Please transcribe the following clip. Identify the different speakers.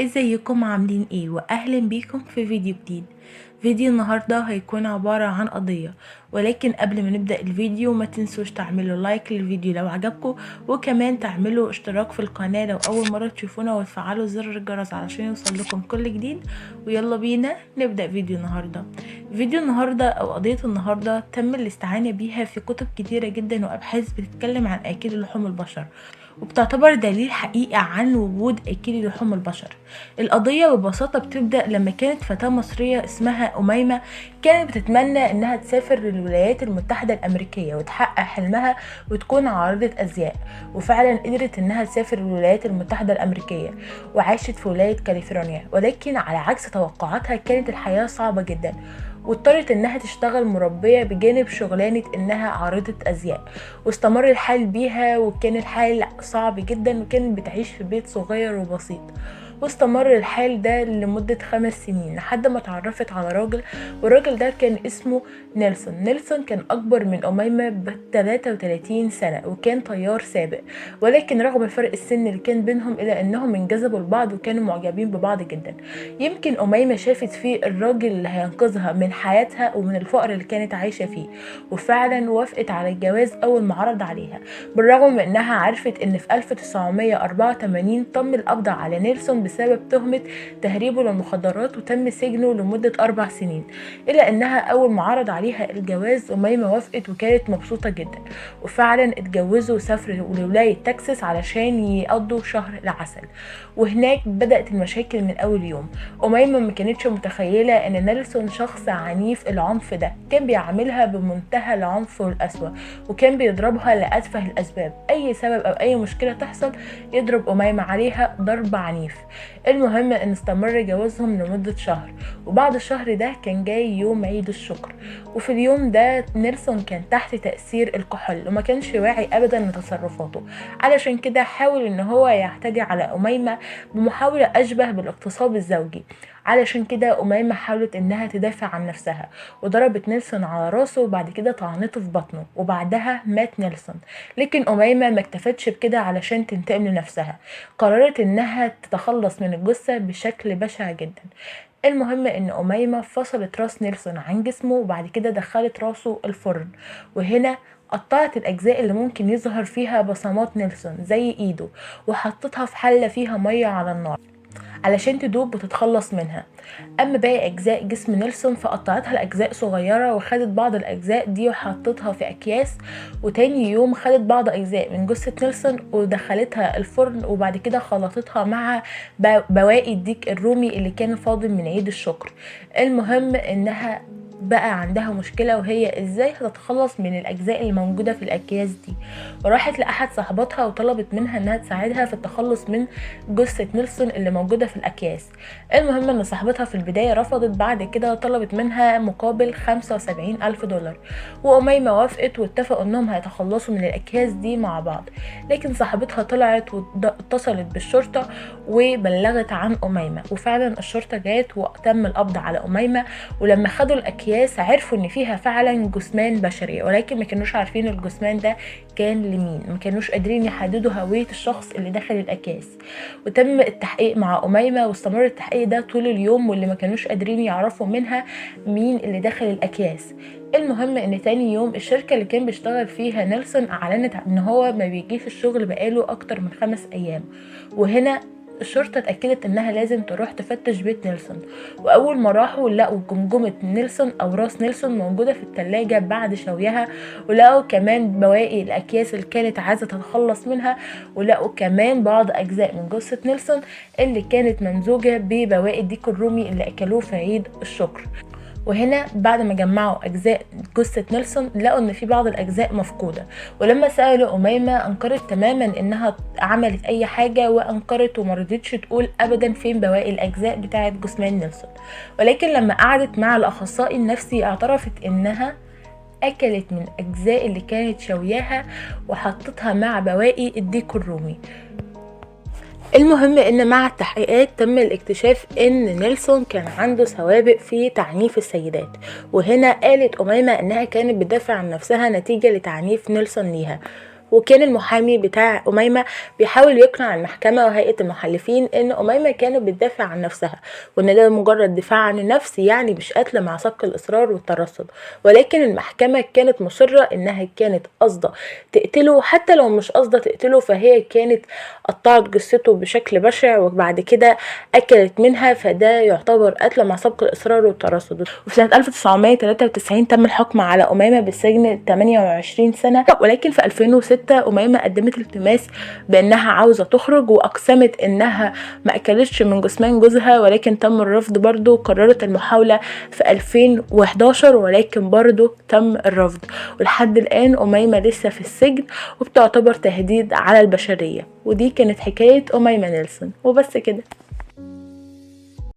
Speaker 1: ازيكم عاملين ايه؟ واهلا بيكم في فيديو جديد. فيديو النهاردة هيكون عبارة عن قضية، ولكن قبل ما نبدأ الفيديو ما تنسوش تعملوا لايك للفيديو لو عجبكم، وكمان تعملوا اشتراك في القناة لو اول مرة تشوفونا، وتفعلوا زر الجرس علشان يوصل لكم كل جديد. ويلا بينا نبدأ فيديو النهاردة. فيديو النهاردة او قضية النهاردة تم الاستعانة بيها في كتب كتيرة جدا وابحاث بتتكلم عن اكل لحوم البشر، وبتعتبر دليل حقيقي عن وجود اكل لحوم البشر. القضية ببساطة بتبدأ لما كانت فتاة مصرية اسمها أميمة كانت بتتمنى انها تسافر للولايات المتحدة الامريكية وتحقق حلمها وتكون عارضة ازياء، وفعلا قدرت انها تسافر للولايات المتحدة الامريكية وعاشت في ولاية كاليفورنيا، ولكن على عكس توقعاتها كانت الحياة صعبة جدا، واضطرت انها تشتغل مربية بجانب شغلانة انها عارضة ازياء. واستمر الحال بيها وكان الحال صعب جدا، وكانت بتعيش في بيت صغير وبسيط. واستمر الحال ده لمدة 5 سنين لحد ما اتعرفت على راجل، والراجل ده كان اسمه نيلسون. نيلسون كان أكبر من أميمة ب33 سنة وكان طيار سابق، ولكن رغم فرق السن اللي كان بينهم إلا أنهم انجذبوا لبعض وكانوا معجبين ببعض جدا. يمكن أميمة شافت فيه الراجل اللي هينقذها من حياتها ومن الفقر اللي كانت عايشة فيه، وفعلا وافقت على الجواز أول ما عرض عليها، بالرغم من أنها عرفت أن في 1984 تم القبض على نيلسون بسبب تهمة تهريبه للمخدرات وتم سجنه لمدة 4 سنين. إلا أنها أول ما عرض عليها الجواز أميمة وافقت وكانت مبسوطة جدا، وفعلا اتجوزوا وسافروا لولاية تكساس علشان يقضوا شهر العسل. وهناك بدأت المشاكل من أول يوم. أميمة ما كانتش متخيلة أن نيلسون شخص عنيف العنف ده، كان بيعاملها بمنتهى العنف والقسوة، وكان بيضربها لأتفه الأسباب، أي سبب أو أي مشكلة تحصل يضرب أميمة عليها ضرب عنيف. المهم ان استمر جوازهم لمدة شهر، وبعد الشهر ده كان جاي يوم عيد الشكر، وفي اليوم ده نيلسون كان تحت تأثير الكحول وما كانش واعي ابدا لتصرفاته، علشان كده حاول ان هو يعتدي على أميمة بمحاولة اشبه بالاغتصاب الزوجي. علشان كده أميمة حاولت انها تدافع عن نفسها وضربت نيلسون على راسه، وبعد كده طعنته في بطنه، وبعدها مات نيلسون. لكن أميمة ما اكتفتش بكده علشان تنتقم لنفسها، قررت انها تتخلص من الجثة بشكل بشع جدا. المهم ان أميمة فصلت راس نيلسون عن جسمه، وبعد كده دخلت راسه الفرن، وهنا قطعت الأجزاء اللي ممكن يظهر فيها بصمات نيلسون زي ايده، وحطتها في حلة فيها مية على النار علشان تدوب وتتخلص منها. اما باقي اجزاء جسم نيلسون فقطعتها لاجزاء صغيره، وخدت بعض الاجزاء دي وحطتها في اكياس، وتاني يوم خدت بعض اجزاء من جثه نيلسون ودخلتها الفرن، وبعد كده خلطتها مع بواقي الديك الرومي اللي كان فاضل من عيد الشكر. المهم انها بقى عندها مشكلة، وهي ازاي هتتخلص من الاجزاء اللي موجودة في الاكياس دي. وراحت لاحد صاحباتها وطلبت منها انها تساعدها في التخلص من جثة نيلسون اللي موجودة في الاكياس. المهم ان صاحبتها في البداية رفضت، بعد كده طلبت منها مقابل 75,000 دولار، وأميمة وافقت واتفقوا انهم هيتخلصوا من الاكياس دي مع بعض. لكن صاحبتها طلعت واتصلت بالشرطة وبلغت عن أميمة، وفعلا الشرطة جات وتم القبض على أميمة. ولما خدوا الاكياس عرفوا ان فيها فعلا جثمان بشري، ولكن ما كانوش عارفين الجثمان ده كان لمين، ما كانوش قادرين يحددوا هوية الشخص اللي دخل الاكياس. وتم التحقيق مع أميمة، واستمر التحقيق ده طول اليوم، واللي ما كانوش قادرين يعرفوا منها مين اللي دخل الاكياس. المهم ان تاني يوم الشركة اللي كان بيشتغل فيها نيلسون اعلنت ان هو ما بيجيش الشغل بقاله اكتر من 5 ايام، وهنا الشرطة اتأكدت انها لازم تروح تفتش بيت نيلسون. واول ما راحوا لقوا جمجمة نيلسون او راس نيلسون موجودة في التلاجة بعد شويها، ولقوا كمان بواقي الاكياس اللي كانت عايزة تتخلص منها، ولقوا كمان بعض اجزاء من جثة نيلسون اللي كانت ممزوجة ببواقي الديك الرومي اللي اكلوه في عيد الشكر. وهنا بعد ما جمعوا اجزاء جثة نيلسون لقوا ان في بعض الاجزاء مفقودة، ولما سألوا أميمة انكرت تماما انها عملت اي حاجة، وانكرت ومرضتش تقول ابدا فين بواقي الاجزاء بتاعة جثمان نيلسون. ولكن لما قعدت مع الاخصائي النفسي اعترفت انها اكلت من اجزاء اللي كانت شوياها وحطتها مع بواقي الديك الرومي. المهم ان مع التحقيقات تم الاكتشاف ان نيلسون كان عنده سوابق في تعنيف السيدات، وهنا قالت أميمة انها كانت بتدافع عن نفسها نتيجة لتعنيف نيلسون ليها. وكان المحامي بتاع أميمة بيحاول يقنع المحكمة وهيئة المحلفين إن أميمة كانت بتدافع عن نفسها، وإن ده مجرد دفاع عن النفس، يعني مش قتل مع سبق الإصرار والترصد. ولكن المحكمة كانت مصرة إنها كانت قاصدة تقتله، حتى لو مش قاصدة تقتله فهي كانت قطعت جثته بشكل بشع وبعد كده أكلت منها، فده يعتبر قتل مع سبق الإصرار والترصد. وفي سنة 1993 تم الحكم على أميمة بالسجن 28 سنة، ولكن في 2006 أميمة قدمت التماس بأنها عاوزة تخرج، وأقسمت أنها ما أكلتش من جثمان جوزها، ولكن تم الرفض برضو. قررت المحاولة في 2011 ولكن برضو تم الرفض، ولحد الآن أميمة لسه في السجن وبتعتبر تهديد على البشرية. ودي كانت حكاية أميمة نيلسون، وبس كده.